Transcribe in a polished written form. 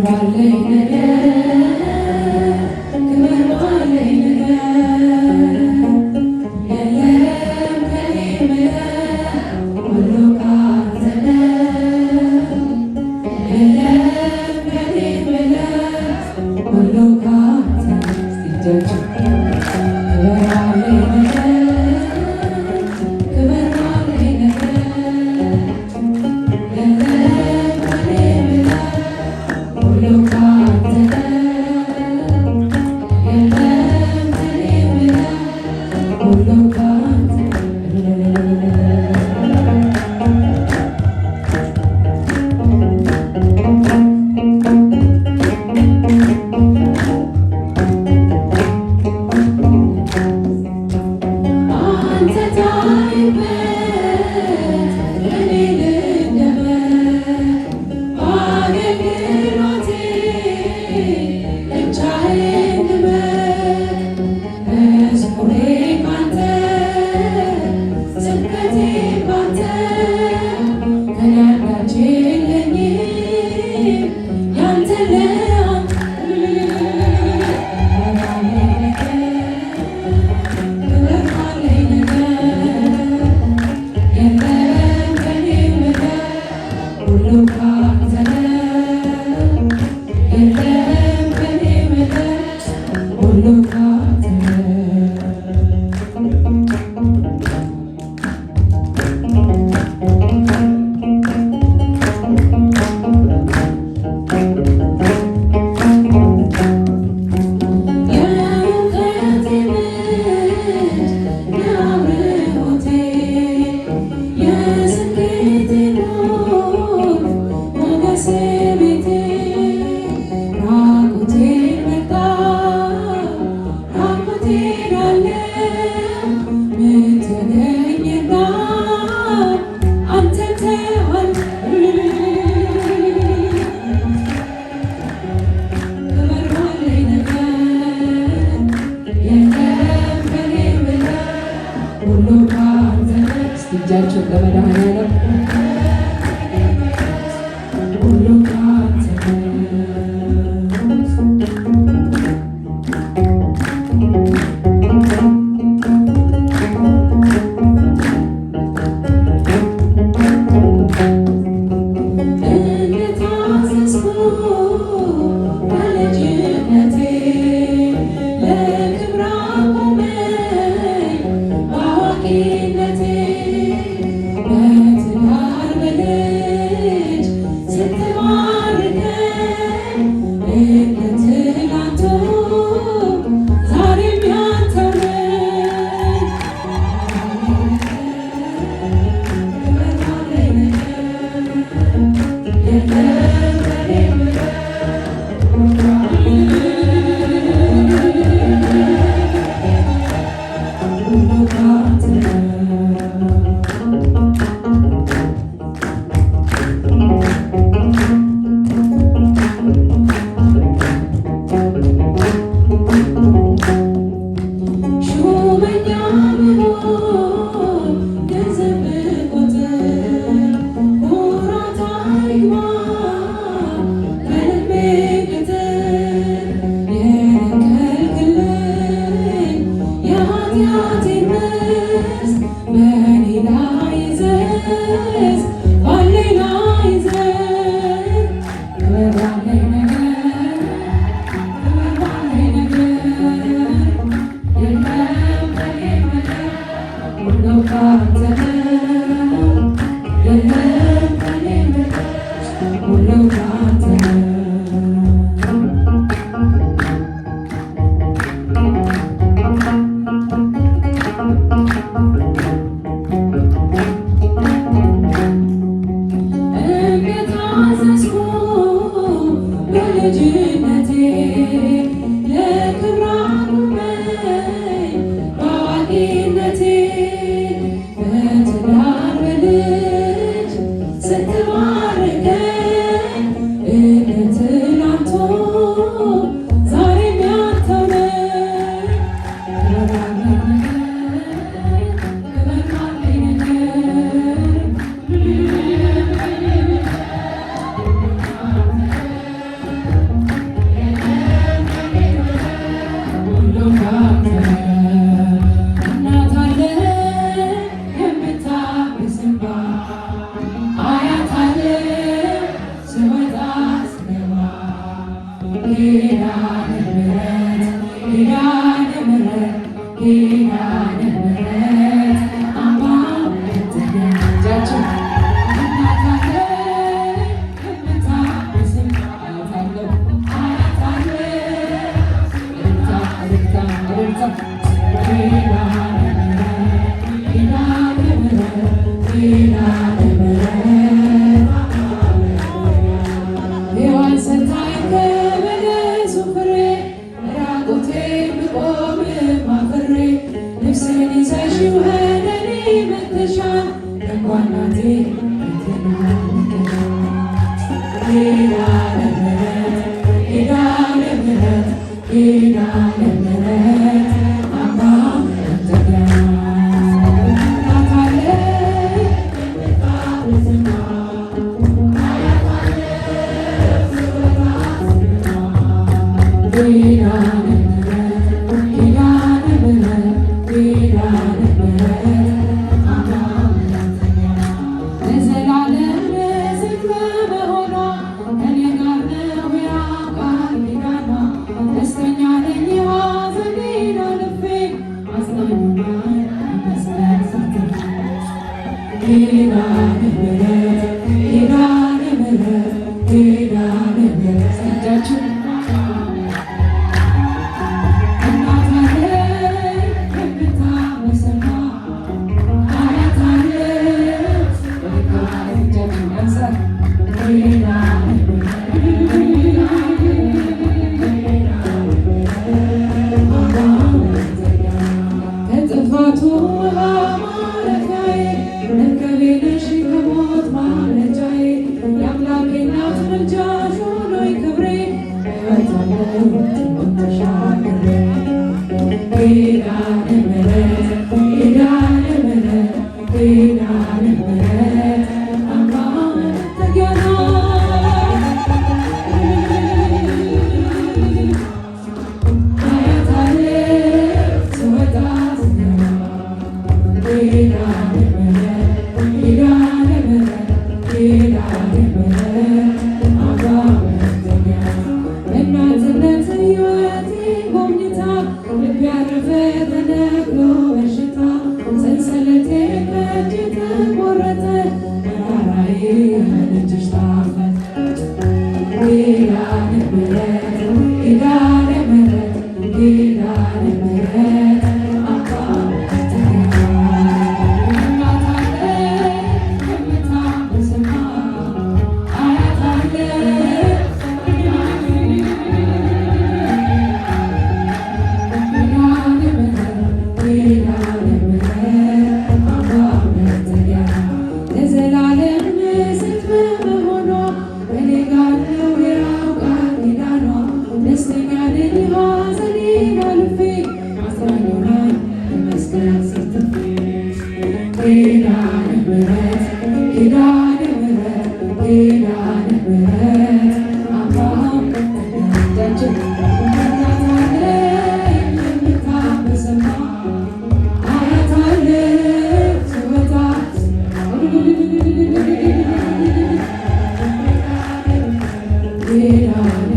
ባለኝ ነገር፣ ክብር ባለኝ ነገር፣ የለም ከኔ ምለው፣ ሁሉ ካንተ ነው። የለም ከኔ ምለው፣ ሁሉ ካንተ። እስቲ እጃችሁ። ክብር ባለኝ ነገር፣ ክብር ባለኝ ነገር፣ የለም ከኔ ምለው፣ ሁሉ ካንተ ነው። የለም ከኔ ምለው፣ ሁሉ ካንተ። አንተ ታይበት እኔ ልደመቅ፣ በአገልግሎቴ ብቻዬን ልመክ። መዝሙሬ ካንተ፣ ስብከቴ ባንተ፣ ከኔ አንዳች የለኝም ያንተ ለአንተ። ክብር ባለኝ ነገር፣ የለም ከኔ ምለው፣ ሁሉ ካንተ ነው። የለም ከኔ ምለው፣ ሁሉ ካንተ ነው። የእውቀቴ ምንጭ፣ የአብርሆቴ፣ የስኬቴ ቁልፍ፣ ሞገሴ ቤቴ፣ ራቁቴን መጣሁ፣ ራቁቴን አለው፣ ምን ተገኘና አንተን ተዋለሁ። ክብር ባለኝ ነገር፣ የለም ከኔ ምለው፣ ሁሉ ካንተ ነው። እስቲ እጃችሁን ለመድኃኔዓለም። ሁሉ ካንተ ነው። እንደታዘዝኩ በልጅነቴ፣ ለክብር አቆመኝ በአዋቂነቴ። በትዳር በልጅ ስትባርከኝ፣ እንደ ትናንቱ ዛሬም ያንተው ነኝ። ክብር ባለኝ ነገር፣ የለም ከኔ ምለው፣ ሁሉ ካንተ ነው። ሹመኛ ብሆን፣ ገንዘብ ብቆጥር፣ ኩራት አይግባ ከልቤ ቅጥር። የነቀልክልኝ የኃጢአቴን መርዝ፣ በእኔ ላይ ይዘዝ፣ ባሌ ላይ ይዘዝ። ክብር ባለኝ ነገር፣ ክብር ባለኝ ነገር፣ የለም ከኔ ምለው፣ ሁሉ ካንተ ነው። የለም ከኔ ምለው፣ ሁሉ ካንተ ነው። እንደታዘዝኩ በልጅነቴ፣ ለክብር አቁመኝ በአዋቂነቴ። በትዳር በልጅ ስትባርከኝ፣ እንደ ትናንቱ ዛሬም ያንተው ነኝ። ክብር ባለኝ ነገር፣ ክብር ባለኝ ነገር። ኪዳነ ምሕረት ኪዳነ ምሕረት ኪዳነ ምሕረት አምባ መጠጊያ እናት አለኝ የምታበስማ አያት አለው ስወጣ ስገባ ኪዳነ ምሕረት ኪዳነ ምሕረት ኪዳነ ምሕረት አምባ መጠጊያ ለዘላለም ንጽሕት በመሆኗ ከእኔ ጋር ነው ያው ቃል ኪዳኗ። ደስተኛ ነኝ ሐዘኔን አልፌ አጽናኙናል በመስቀል ስር ኪዳነ ምሕረት ኪዳነ ምሕረት ኪዳነ ምሕረት እጃችሁ እናት አለኝ የምታበሰማ አያት አለው እጃችሁ ያንሳል ኪዳነ ምሕረት ከጥፋቱ ውሃ ማረፊያዬ መርከቤ ነሽ ከሞት ማምለጫዬ የአምላኬ እናት ምልጃሽ ሆኖኝ ክብሬ ሕይወት አለው ተሻግሬ ኪዳነ ምሕረት ኪዳነ ምሕረት ኪዳነ ምሕረት አምባ መጠጊያ ናት። አያት አለው ስወጣ ስገባ ኪዳነ ምሕረት ኪዳነ ምሕረት ኪዳነ ምሕረት አምባ መጠጊያ በእናትነት ሕይወቴን ጎብኝታ ልቤ ያረፈ ተነቅሎ በሽታ ሰንሰለቴ ከእጄ ተቆረጠ መራራዬ በልጅሽ ታፈጠ ኪዳነ ምሕረት ኪዳነ ምሕረት ኪዳነ ምሕረት አምባ መጠጊያ እናት አለኝ የምታበስማ አያት አለኝ ኪዳነ ምሕረት ኪዳነ ምሕረት አምባ መጠጊያ ለዘላለም ንጽሕት በመሆኗ ከእኔ ጋር ነው ያው ቃል ኪዳኗ። ደስተኛ ነኝ ሐዘኔን አልፌ አጽናኝ ሆናኝ በመስቀል ስር ኪዳነ ምሕረት ኪዳነ ምሕረት ኪዳነ ምሕረት አምባ መጠጊያ እናት አለኝ የምታበሰማ አያት አለኝ ስወጣ ኪዳነ